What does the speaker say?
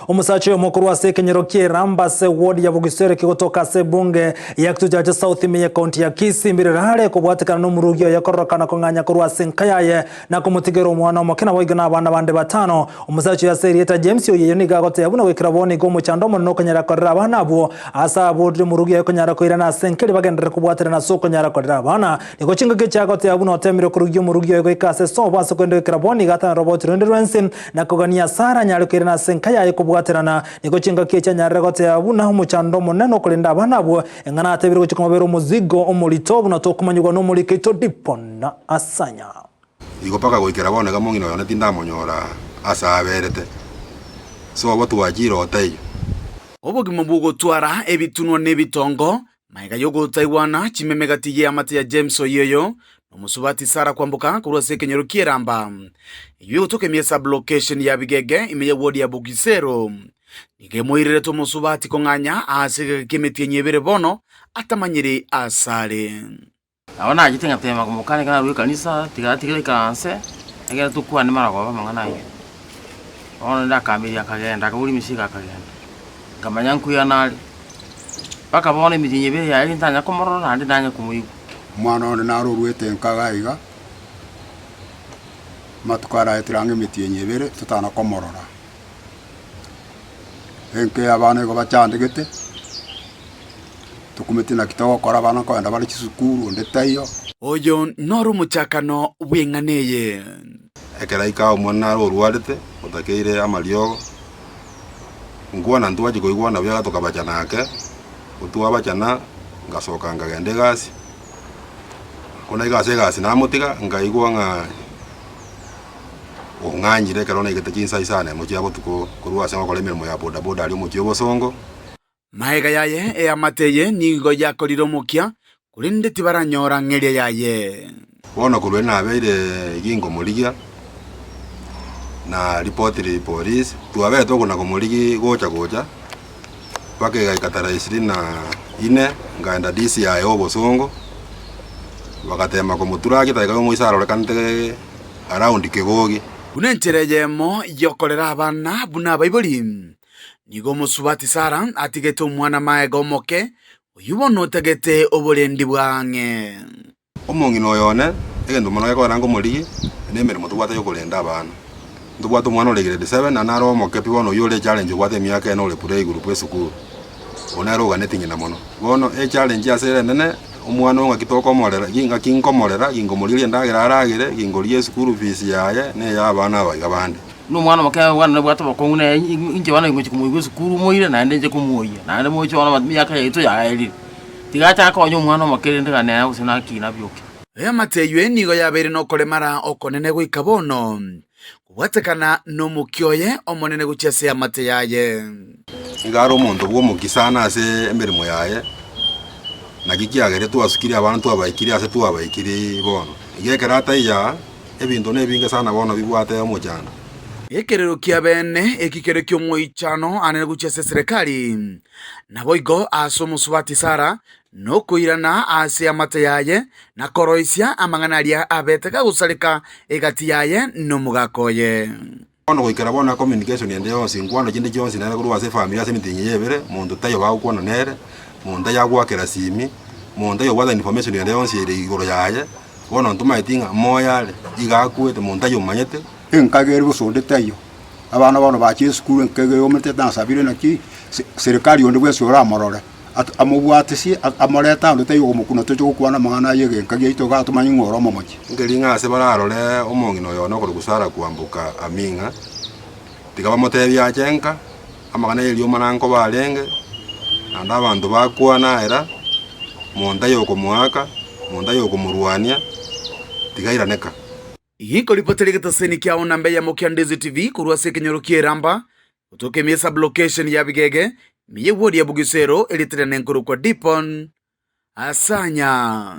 Omosacha oyomo korwa ase ekenyoro kie Ramba ase ward ya Bugisere kegotoka ase ebunge ya Kitujache South ime ye county ya Kisii mbirero are kobwatekana nomorugi oye kororokana kong'anya korwa ase enka yaye na komotigera omwana omoke naboigo na abana bande batano. Omosacha oyo ase erieta James Oyeyo nigo agoteba buna goikera bono igo omochando omonene okonyara korera abana abwo ase aborire omorugi oye konyara koirana ase enka eria bagenderere kobwaterana ase okonyara korera abana. Nigo chingaki echi agoteba buna otemire korugia omorugi oye goika ase sobo ase korende goikera bono igo atana roboti rwende rwensi Na kogania Sara anyare koirana ase enka yaye kobwaterana. Nigo chingaki echi anyarire goteba buna omochando omonene nokorenda abana abwo, eng'ana atebire gochia komobera omozigo omorito buna tokomanyigwa nomoriko oito Dipon Asanya. Igo mpaka goikera bono iga mong'ina oyone tindamonyora ase aberete, sobo twachire otaiyo. Obogima bw'ogotwara ebitunwa na ebitongo, Magega y'ogotaigwana chimeme gati y'eamate ya James Oyeyo na omosubati Sarah Kwamboka korwa ase ekenyoro ki'Eramba, eyio egotoka ime sub-location ya Bigege ime ye ward ya Bugisero. Nigo emoirerete omosubati kong'anya ase egeka ki'emetienyi ebere bono atamanyiri asare. Nabo nachete ngatema komokana ekero narure ekanisa, tiga atigere aikaranse, egere tokwane maragoba amang'ana ayio. Bono rende akaamiria akagenda, akaboria emesigo akagenda, nkamanya nkoirana are, mpaka bono emetienyi ebere yaerire ntanya komorora naende ntanya komoigwa. Omwana one naro oruete nka iga iga, amatuko araetire ang'e emetienyi ebere totana komorora. Enka eye abana igo bachandegete, tokumeti naki togokora abana nkoenda bare chisukuru onde taiyo. Oyo noro omochakano bw'eng'ana eye. Ekero aika omwana nare orwarete, otakeire amariogo, nkwana ntwachia koigwana buya tokabachana ake, gotwabachana, ngasoka nkagenda egasi, ko naika ase egasi namotiga, nkaigwa ng'a ong'anyire ekero naigete chinsa isano emo chia botuko korwa ase ngokora emeremo ya bodaboda aria omochie o Bosongo. Magega yaye eamate eye nigo yakorire omokia, korende tibaranyora ng'eria yaye. Bono korwa ere nabeire gingomorigia, na ripotire polisi, twabete tokona komorigia gocha gocha, mpaka egaika tarehe ishirini na ine, nkaenda DCI ya Obosongo, bagatema komoturaki taiga omoisa arorekanete around Kegogi. Buna enchera eyemo y'okorera abana buna abaibori, Nigo omosubati Sara atigete omwana magega omoke, oyio bono otagete oborendi bwa ang'e. Omong'ina oyo one, egento mono gekogera nkomorigie, nemeremo tobwate yokorenda abana. Ntobwate omwana ore grade seven naende nare omoke pi bono oyio ore echallenge obwate emiaka ene ore playgroup esukuru. Oyio nere oganeti ng'ina mono. Bono echallenge ase ere enene, omwana oyo ng'aki tokomorera, ng'aki nkomorera, ginkomorigeria endagera aragere, ginkorigia eschool fees yaye, na eya abana aba iga bande. Buna omwana omoke bwana nabwate obokong'u nere inche bono ngochia komoigwa esukuru moire naende inche komoyia, naende moche bono emiaka yaito yaerire. Tiga ache akonye omwana omoke rende gane nere gose nakina abioke. Eamate eyio nigo yabeire nokoremara okonene goika bono, kobwatekana nomokia oye omonene gochia ase eamate yaye. Nigo are omonto bw'omokia sana ase emeremo yaye, naki kiagere twasukire abana twabaikire ase twabaikire bono. Igo ekero ataiyo aa, Ebinto nebinge sana bono bibwate omochando. Ekerero kia bene eki kere ki'omoichano anene gochia ase eserekari, naboigo ase omosubati Sara, nokoirana ase amate yaye, na koroisia amang'ana aria abete gagosareka egati yaye nomogaka oye. Bono goikera bono communication ende yonsi, nkwano chinde chionsi nere korwa ase efamiri ase emetienyi eye ebere, monto taiyo bagokwana nere, monto taiyo agoakera simi, monto taiyo obwate information ende yonsi ere igoro yaye, bono ntomaeti ng'a moyo are, iga akwete, monto taiyo omanyete. Enkaga ere gose onde taiyo, abana bono bachire esukuru enkaga eyomete nasabire naki serikali onde bwensi oramorore. Amobwatesie, amorete ande taiyo okomokuna toche gokwana amang'ana aye egenka giaito igaa tomanye ng'a ore omomochi. Nkeri ng'a ase bararore omong'ina oyo one okorokwa Sara kwamboka aming'a, tiga bamotebie ache nka, amang'ana y'eriomana nkoba arenge, naende abanto bakwana era, monto aye okomoaka, monto aye okomorwania, tiga airane ka. Gikoripotera egetaseni kiao namba eyemo kia Ndezi TV korwa ase ekenyoro kia Eramba, gotoka ime sub-location ya Bigege, ime ye ward ya Bugisero, erieta riane nkorokwa Dipon Asanya.